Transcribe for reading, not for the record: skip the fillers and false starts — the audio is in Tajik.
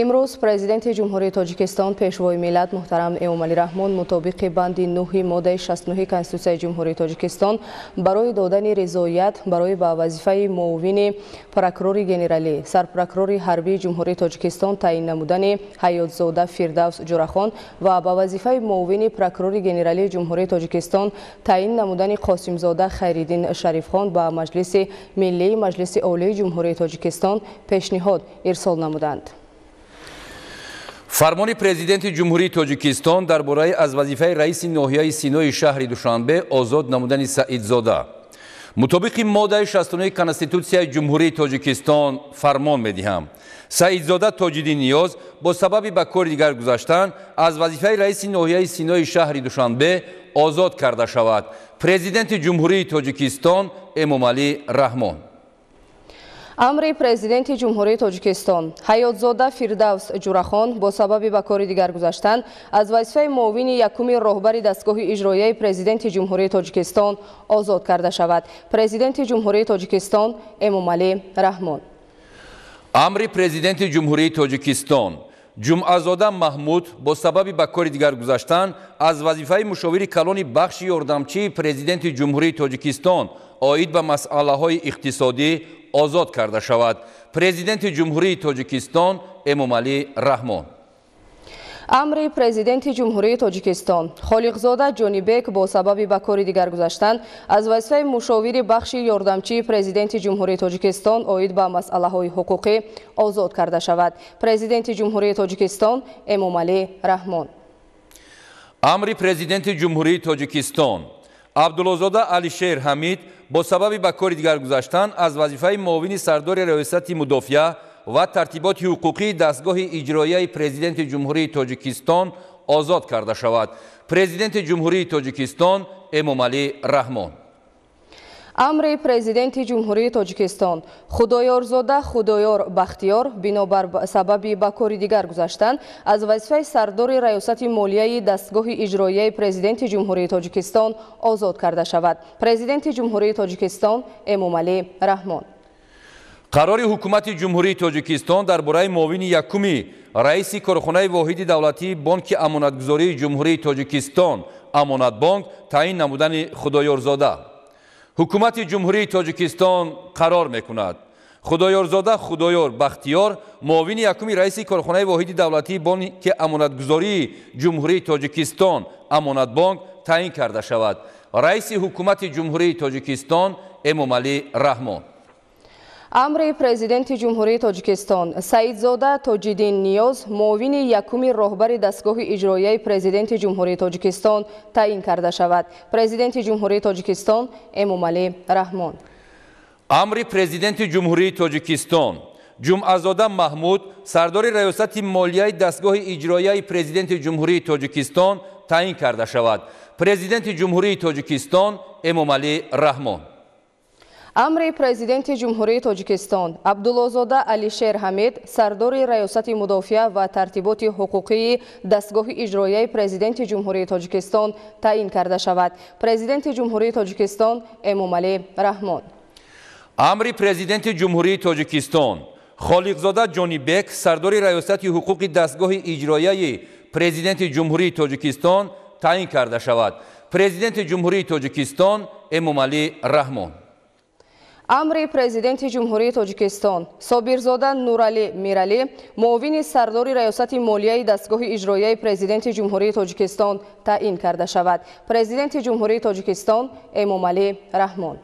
Имрӯз Президенти Ҷумҳурии Тоҷикистон, Пешвои миллат муҳтарам Эмомалӣ Раҳмон мутобиқи банди 9 моддаи 69 Конститутсияи Ҷумҳурии Тоҷикистон барои додани ризоят барои ба вазифаи муовини прокурори генералӣ, сарпрокурори ҳарбии Ҷумҳурии Тоҷикистон таъин намудани Ҳаётзода Фирдавс Ҷурахон ва ба вазифаи муовини прокурори генералии Ҷумҳурии Тоҷикистон таъин намудани Қосимзода Хайриддин Шарифхон ба Маҷлиси Миллии Маҷлиси Олии Ҷумҳурии Тоҷикистон пешниҳод ирсол намуданд. Фармони Президенти Ҷумҳурии Тоҷикистон дар бораи аз вазифаи раиси ноҳияи Синои шаҳри Душанбе озод намудани Саидзода. Мутобиқи моддаи 69 Конститутсияи Ҷумҳурии Тоҷикистон фармон медиҳам: Саидзода Тоҷиддин Ниёз бо сабаби ба кори дигар гузаштан аз вазифаи раиси ноҳияи Синои шаҳри Душанбе озод карда шавад. Президенти Ҷумҳурии Тоҷикистон Эмомалӣ Раҳмон. Амри Президенти Ҷумҳурии Тоҷикистон: Ҳаётзода Фирдавс Ҷурахон бо сабаби ба кори дигар гузаштан аз вазифаи муовини якуми роҳбари дастгоҳи иҷроияи Президенти Ҷумҳурии Тоҷикистон озод карда шавад. Президенти Ҷумҳурии Тоҷикистон Эмомалӣ Раҳмон. Амри Президенти Ҷумҳурии Тоҷикистон: Ҷумъазода Маҳмуд бо сабаби ба кори дигар гузаштан аз вазифаи мушовири калони бахши ёрдамчии Президенти Ҷумҳурии Тоҷикистон оид ба масъалаҳои иқтисодӣ озод карда шавад. Президенти Ҷумҳурии Тоҷикистон Эмомалӣ Раҳмон. Амри Президенти Ҷумҳурии Тоҷикистон: Холиқзода Ҷонибек бо сабаби ба кори дигар гузаштан аз вазифаи мушовири бахши ёрдамчии Президенти Ҷумҳурии Тоҷикистон оид ба масъалаҳои ҳуқуқӣ озод карда шавад. Президенти Ҷумҳурии Тоҷикистон Эмомалӣ Раҳмон. Амри Президенти Ҷумҳурии Тоҷикистон: Абдуллозода Алишер Ҳамид бо сабаби ба кори дигар гузаштан аз вазифаи муовини сардори Раёсати мудофиа ва тартиботи ҳуқуқии дастгоҳи иҷроияи Президенти Ҷумҳурии Тоҷикистон озод карда шавад. Президенти Ҷумҳурии Тоҷикистон Эмомалӣ Раҳмон. Амри Президенти Ҷумҳурии Тоҷикистон: Худоёрзода Худоёр Бахтиёр бинобар сабаби ба кори дигар гузаштан аз вазифаи сардори Раёсати молияи дастгоҳи иҷроияи Президенти Ҷумҳурии Тоҷикистон озод карда шавад. Президенти Ҷумҳурии Тоҷикистон Эмомалӣ Раҳмон. Қарори Ҳукумати Ҷумҳурии Тоҷикистон дар бораи муовини якуми раиси корхонаи воҳиди давлатии Бонки Амонатгузории Ҷумҳурии Тоҷикистон Амонатбонк таъин намудани Худоёрзода. Ҳукумати Ҷумҳурии Тоҷикистон қарор мекунад: Худоёрзода Худоёр Бахтиёр муовини якуми раиси корхонаи воҳиди давлатии Бонки Амонатгузории Ҷумҳурии Тоҷикистон Амонатбонк таъин карда шавад. Раиси Ҳукумати Ҷумҳурии Тоҷикистон Эмомалӣ Раҳмон. Амри Президенти Ҷумҳурии Тоҷикистон: Саидзода Тоҷиддин Ниёз муовини якуми роҳбари дастгоҳи иҷроияи Президенти Ҷумҳурии Тоҷикистон таъин карда шавад. Президенти Ҷумҳурии Тоҷикистон Эмомалӣ Раҳмон. Амри Президенти Ҷумҳурии Тоҷикистон: Ҷумъазода Маҳмуд сардори Раёсати молияи дастгоҳи иҷроияи Президенти Ҷумҳурии Тоҷикистон таъин карда шавад. Президенти Ҷумҳурии Тоҷикистон Эмомалӣ Раҳмон. Амри Президенти Ҷумҳурии Тоҷикистон: Абдуллозода Алишер Ҳамид сардори Раёсати мудофиа ва тартиботи ҳуқуқии дастгоҳи иҷроияи Президенти Ҷумҳурии Тоҷикистон таъин карда шавад. Президенти Ҷумҳурии Тоҷикистон Эмомалӣ Раҳмон. Амри Президенти Ҷумҳурии Тоҷикистон: Холиқзода Ҷонибек сардори Раёсати ҳуқуқи дастгоҳи иҷроияи Президенти Ҷумҳурии Тоҷикистон таъин карда шавад. Президенти Ҷумҳурии Тоҷикистон Эмомалӣ Раҳмон. Амри Президенти Ҷумҳурии Тоҷикистон: Собирзода Нуралӣ Миралӣ муовини сардори Раёсати молияи дастгоҳи иҷроияи Президенти Ҷумҳурии Тоҷикистон таъин карда шавад. Президенти Ҷумҳурии Тоҷикистон Эмомалӣ Раҳмон.